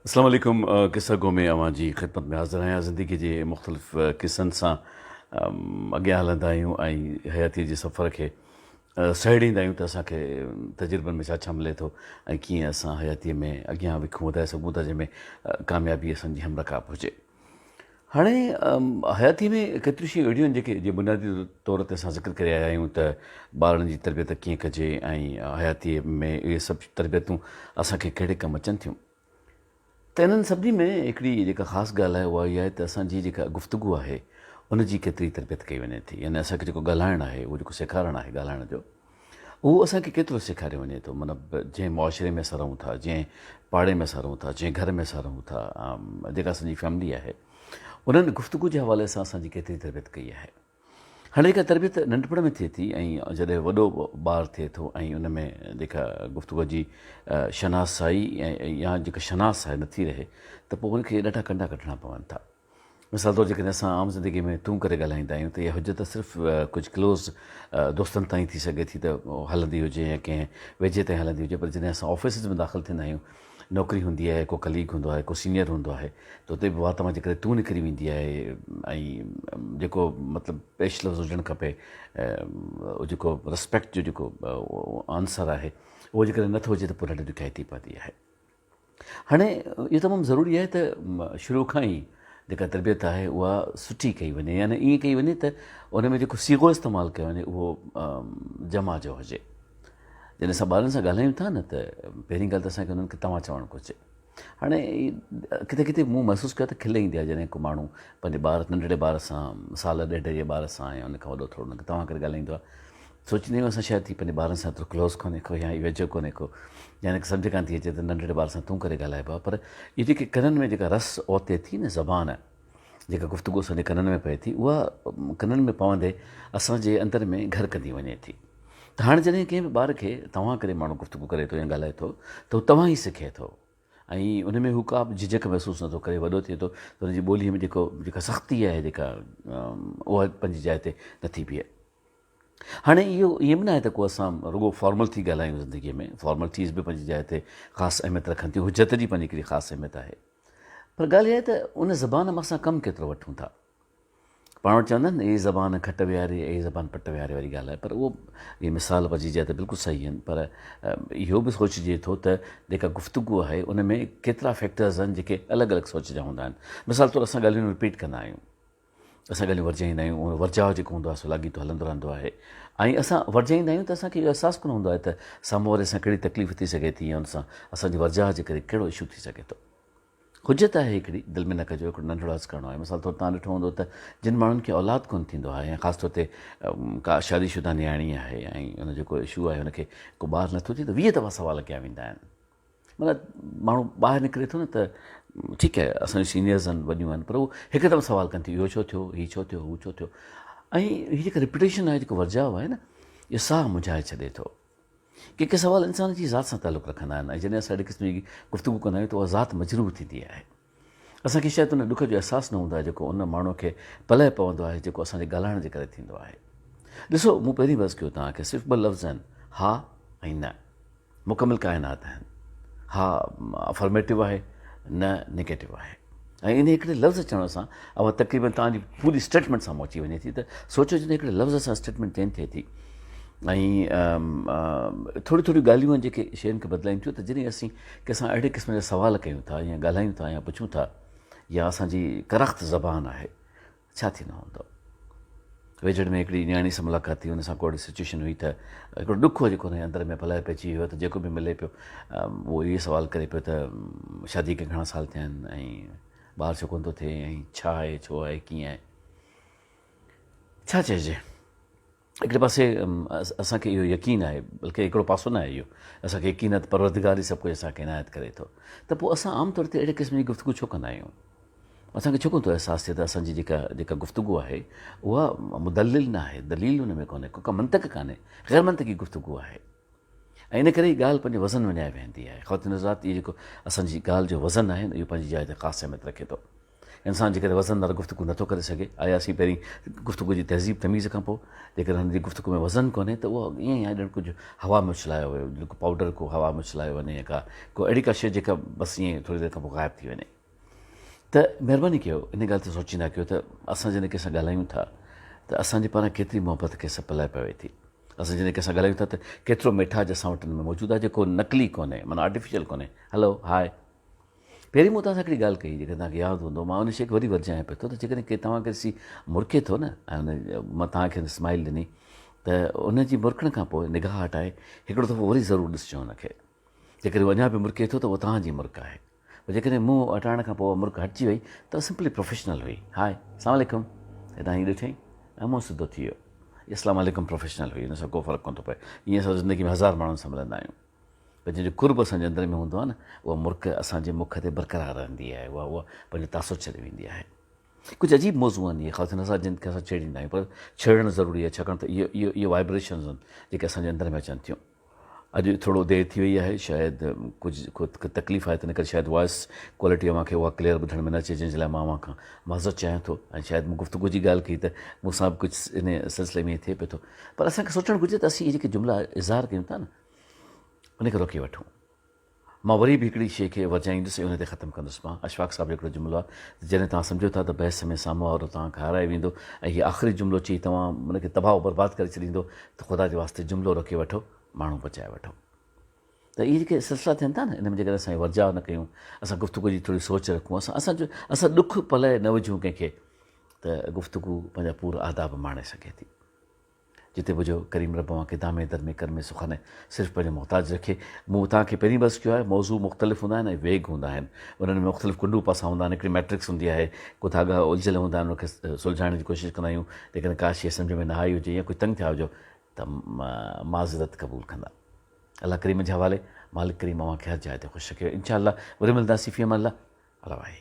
اسلام عليڪم قصه گو ۾ اوهان جي خدمت ۾ حاضر آهيان زندگي جي مختلف قصن سان اڳيان هلندا آهيون ۽ حياتي جي سفر کي سهيڙيندا آهيون ته اسان کي تجربن ۾ ڇا ڇا ملي ٿو ۽ ڪيئن اسان حياتي ۾ اڳيان وکون وڌائي سگهون ٿا جنهن ۾ ڪاميابي اسان جي همرڪاب هجي هاڻي حياتيء ۾ ڪيتريون شيون اهڙيون آهن جيڪي جي بنيادي طور تي اسان ذڪر ڪري آيا آهيون ته ٻارڙن جي تربيت ڪيئن ڪجي ۽ حياتيء ۾ اهي سڀ تربيتون اسان کي ڪهڙي ڪم اچن ٿيون ته انهن سڀني ۾ هڪڙي جيڪا خاص ڳالهه آهي اها اها آهي ته اسان جي جيڪا گفتگو آهي ان جي ڪيتري تربيت ڪئي وڃي ٿي يعني اسان کي جيڪو ڳالهائڻ آهي اهو جيڪو سيکارڻ آهي ڳالهائڻ جو اهو اسان کي ڪيترو سيکاريو وڃي ٿو مطلب جنهن معاشري ۾ اسان رهون ٿا جنهن پاڙي ۾ اسان رهون ٿا جنهن گهر ۾ اسان رهون ٿا جيڪا اسان جي فيملي آهي انهن گفتگو جي حوالي سان اسان جي ڪيتري تربيت ڪئي آهي هاڻي جيڪا تربيت ننڍپڻ ۾ ٿئي ٿي ۽ جڏهن وڏو ٻار ٿئي ٿو ۽ ان ۾ جيڪا گفتگو جي شناسائي يا جيڪا شناس آهي نٿي رهي ته پوء ان کي ڏاڍا ڪنڊا ڪڍڻا پون ٿا مثال طور جيڪڏهن اسان عام زندگي ۾ تون ڪري ڳالهائيندا آهيون ته اها حجت صرف ڪجهه ڪلوز دوستن تائين ٿي سگهي ٿي ته هلندي هجي يا ڪنهن ويجهي تائين هلندي هجي پر جڏهن اسان آفيسز ۾ داخل ٿيندا آهيون نوڪري هوندي آهي ڪو ڪليگ هوندو آهي ڪو سينئر هوندو آهي ته اتي به وات مان جيڪڏهن تون نڪري ويندي آهي ۽ جيڪو مطلب پيش لفظ هجڻ کپي جيڪو رسپيڪٽ جو جيڪو آنسر آهي اهو جيڪڏهن نٿو هجي ته پوء ڏاڍي ڏکيائي ٿي پوندي آهي هاڻي اهو تمام ضروري آهي ته شروع کان ئي جيڪا تربيت آهي اها سٺي ڪئي وڃي يعني ائين ڪئي وڃي ته ان ۾ جيڪو صيغو استعمال ڪيو وڃي اهو جمع جو هجي جڏهن اسان ٻارن سان ڳالهايون ٿا نه ته پهرين ڳالهه ته اسانکي انهن کي توهان چوڻ گهرجي هاڻي ڪٿي ڪٿي مون محسوس ڪيو ته کل ايندي آهي جڏهن ڪو ماڻهو پنهنجي ٻار ننڍڙي ٻار سان سال ڏيڍ جي ٻار سان يا ان کان وڏو ٿورو ان کي توهان ڪري ڳالهائيندو آهي سوچيندا آهيون اسان شايد هي پنهنجي ٻارن سان ايترو ڪلوز ڪونهي ڪو يا ويجهو ڪونهي ڪو يا هن کي سمجهه ڪانه ٿي اچي ته ننڍڙي ٻار سان تون ڪري ڳالهائبو آهي پر اهي جيڪي ڪنن ۾ جيڪا رس اوتي ٿي نه زبان جيڪا گفتگو اسان جي ڪنن ۾ پئي ٿي اها ڪنن ۾ پوندي اسان جي اندر ۾ گهر ڪندي وڃي ٿي ته هاڻي جڏهن ڪنهن به ٻار کي توهان ڪري ماڻهو گفتگو ڪري ٿو يا ڳالهائي ٿو ته هو توهان ئي سکي ٿو ۽ ان ۾ هو ڪا به جهجهڪ محسوس نٿو ڪري، وڏو ٿئي ٿو ته ان جي ٻوليء ۾ جيڪو جيڪا سختي آهي جيڪا اها پنهنجي جاء تي نٿي بيهي. هاڻي اهو ائين به ناهي ته ڪو اسان رڳو فارمل ٿي ڳالهايون زندگيء ۾ فارملٽيز به پنهنجي جاء تي خاص اهميت رکن ٿيون، حجت جي پنهنجي هڪڙي خاص اهميت آهي پر ڳالهه اها آهي ته ان زبان مان اسان ڪم ڪيترو وٺون ٿا. پاڻ وٽ چوندا آهن نه اي زبان کٽ ويهاري اي زبان پٽ ويهاري واري ڳالهه آهي پر اهو اهي مثال پنهنجي جاء تي بلڪل صحيح آهن پر اهو به سوچجي ٿو ته جيڪا گفتگو آهي ان ۾ ڪيترا فيڪٽرز آهن جيڪي الڳ الڳ سوچ جا هوندا آهن مثال طور اسان ڳالهيون رپيٽ ڪندا آهيون اسان ڳالهيون ورجائيندا آهيون اهو ورجاء جيڪو هوندو آهي سو لاڳيتو هلندو رهندو آهي ۽ اسان ورجائيندا آهيون ته اسانکي اهو احساس ڪونه هوندو آهي ته سامهون واري سان ڪهڙي تڪليف ٿي سگهي ٿي يا ان سان اسانجي ورجاء جي ڪري ڪهڙو اشو ٿي سگهي ٿو حجت آهي هڪڙي، دل ۾ نه ڪجو، هڪڙو ننڍڙو عرض ڪرڻو آهي. مثال طور توهان ڏٺو هوندو ته جن ماڻهن کي اولاد ڪونه ٿيندو آهي ۽ خاص طور تي ڪا شادي شده نياڻي آهي ۽ ان جو ڪو اشو آهي ان کي ڪو ٻار نٿو ٿئي ته 20 دفعا سوال ڪيا ويندا آهن. مطلب ماڻهو ٻاهر نڪري ٿو نه ته ٺيڪ آهي اسان جون سينيئرز آهن وڏيون آهن پر هو هڪدم سوال ڪن ٿيون اهو ڇو ٿيو هي ڇو ٿيو هو ڇو ٿيو ۽ هي جيڪا رپيٽيشن آهي جيڪو ورجاء آهي نه اهو ساهه منجهائي ڇڏي ٿو. ڪي ڪي سوال انسان جي ذات سان تعلق رکندا آهن ۽ جڏهن اسان اهڙي قسم جي گفتگو ڪندا آهيون ته اها ذات مجروح ٿيندي آهي. اسان کي شايد ان ڏک جو احساس نه هوندو آهي جيڪو ان ماڻهوء کي پلئه پوندو آهي جيڪو اسان جي ڳالهائڻ جي ڪري ٿيندو آهي. ڏسو مون پهرين به عرض ڪيو توهان کي صرف ٻه لفظ آهن ها ۽ نه. مڪمل ڪائنات آهن. ها افرميٽو آهي نه نيگيٽو آهي. ۽ ان هڪڙي لفظ چوڻ سان اوهان تقريبن توهان جي پوري اسٽيٽمينٽ سامهون اچي وڃي ٿي ته سوچو جڏهن هڪڙي لفظ سان اسٽيٽمينٽ چينج ٿئي ٿي ۽ ٿوريون ٿوريون ڳالهيون آهن جيڪي شين کي بدلائين ٿيون ته جڏهن اسين ڪنهن سان اهڙي قسم جا سوال ڪيون ٿا يا ڳالهايون ٿا يا پڇون ٿا يا اسانجي ڪرخت زبان آهي ڇا ٿيندو هوندو؟ ويجهڙ ۾ هڪڙي نياڻي سان ملاقات ٿي، ان سان ڪو اهڙي سچوئيشن هئي ته هڪڙو ڏک هو جيڪو هن جي اندر ۾ پلئه پئجي ويو ته جيڪو به ملي پيو اهو اهي سوال ڪري پيو ته شادي کي گهڻا سال ٿيا آهن ۽ ٻار ڇو ڪونه ٿو ٿئي ۽ ڇا آهي ڇو آهي ڪيئن آهي ڇا چئجي؟ هڪڙي پاسي اسان کي اهو يقين آهي بلڪه هڪڙو پاسو نه آهي اهو اسان کي يقين آهي ته پروردگار ئي سڀ ڪجهه اسان کي عنايت ڪري ٿو ته پوء اسان عام طور تي اهڙي قسم جي گفتگو ڇو ڪندا آهيون اسان کي ڇو ڪونه ٿو احساس ٿئي ته اسان جي جيڪا جيڪا گفتگو آهي اها مدلل نه آهي دليل ان ۾ ڪونهي ڪا منطق ڪانهي غير منطقي گفتگو آهي ۽ ان ڪري ڳالهه پنهنجو وزن وڃائي ويهندي آهي خواتين حضرات اهو جيڪو اسان جي ڳالهه جو وزن آهي اهو پنهنجي جاء تي خاص اهميت رکي ٿو. انسان جيڪڏهن وزندار گفتگو نٿو ڪري سگهي، آياسين پهرين گفتگو جي تهذيب تميز کان پوء، جيڪڏهن هن جي گفتگو ۾ وزن ڪونهي ته اهو ائين ئي آهي ڄڻ ڪجهه هوا ۾ اڇلايو ويو، ڄڻ ڪو پائوڊر ڪو هوا ۾ اڇلايو وڃي يا ڪا ڪو اهڙي ڪا شيء جيڪا بس ائين ٿوري دير کان پوء غائب ٿي وڃي. ته مهرباني ڪيو ان ڳالهه تي سوچيندا ڪيو ته اسان جڏهن ڪنهن سان ڳالهايون ٿا ته اسان جي پاران ڪيتري محبت کي سپلاء پوي ٿي. اسان جڏهن ڪنهن سان ڳالهايون ٿا ته ڪيترو ميٺاج اسان وٽ ان ۾ موجود آهي جيڪو نقلي ڪونهي معنيٰ آرٽيفيشل ڪونهي. هلو، هاء. پهرين مون توهان سان هڪڙي ڳالهه ڪئي جيڪڏهن توهان کي ياد هوندو مان ان شيء کي وري ورجايان پيو ٿو ته جيڪڏهن ڪي توهان کي ڏسي مرڪي ٿو نه ۽ ان مان توهان کي اسمائل ڏني ته ان جي مرڪڻ کان پوء نگاهه هٽائي هڪڙو دفعو وري ضرور ڏسجو ان کي جيڪڏهن هو اڃا به مرڪي ٿو ته اها توهان جي مرڪ آهي پر جيڪڏهن منهن هٽائڻ کان پوء اها مرڪ هٽجي وئي ته سمپلي پروفيشنل هئي هاء اسلام عليڪم هيڏانهن هي ڏٺئي ۽ منهن سڌو ٿي ويو اسلام عليڪم پروفيشنل هئي ان سان ڪو فرق ڪونه ٿو پئي ائين اسان زندگي ۾ هزار ماڻهن سان ملندا آهيون پر جنهن جو قرب اسان جي اندر ۾ هوندو آهي نه اها مرڪ اسان جي مک تي برقرار رهندي آهي اها اها پنهنجو تاثر ڇڏي ويندي آهي. ڪجهه عجيب موضوع آهن اهي خواتين حضرات جن کي اسان ڇيڙيندا آهيون پر ڇيڙڻ ضروري آهي ڇاڪاڻ ته اهي اهي اهي وائبريشنز آهن جيڪي اسان جي اندر ۾ اچن ٿيون. اڄ ٿورو دير ٿي وئي آهي شايد ڪجهه تڪليف آهي تنهن ڪري شايد وائس ڪوالٽي اوهان کي اها ڪليئر ٻڌڻ ۾ نه اچي جنهن جي لاء مان اوهان کان معذرت چاهيان ٿو ۽ شايد مون گفتگو جي ڳالهه ڪئي ته مون سان به ڪجهه ان سلسلي ۾ ٿئي پيو ٿو پر اسان کي سوچڻ گهرجي ته اسين اهي جيڪي جملا اظهار ڪيون ٿا نه ان کي روڪي وٺون. مان وري به هڪڙي شيء کي ورجائيندس ۽ ان تي ختم ڪندس. مان اشفاق صاحب جو هڪڙو جملو آهي ته جڏهن توهان سمجهو ٿا ته بحث ۾ سامهون وارو توهان کي هارائي ويندو ۽ هي آخري جملو چئي توهان ان کي تباهه و برباد ڪري ڇڏيندو ته خدا جي واسطي جملو روڪي وٺو، ماڻهو بچائي وٺو. ته اهي جيڪي سلسلا ٿين ٿا نه ان ۾ جيڪڏهن اسان ورجاء نه ڪيون، اسان گفتگو جي ٿوري سوچ رکون، اسان اسان جو اسان ڏک پلئه نه وجهون ڪنهن کي ته گفتگو پنهنجا پورا آداب ماڻي سگهي ٿي. جتي به هجو ڪريم رب اوهان کي دامي درمي ڪرمي سخن ۽ صرف پنهنجو محتاج رکي. مون توهان کي پهرين به عرض ڪيو آهي موضوع مختلف هوندا آهن ۽ ويگ هوندا آهن انهن ۾ مختلف ڪنڊون پاسا هوندا آهن هڪڙي ميٽرڪس هوندي آهي ڪو ڌاڳا الجهيل هوندا آهن ان کي سلجهائڻ جي ڪوشش ڪندا آهيون جيڪڏهن ڪا شيء سمجهه ۾ نه آئي هجي يا ڪجهه تنگ ٿيا هجو ته معذرت قبول ڪندا الله ڪريم جي حوالي مالڪ ڪريم اوهان کي هر جاء تي خوش رکي انشاء الله وري ملنداسين في امان الله الله واهي.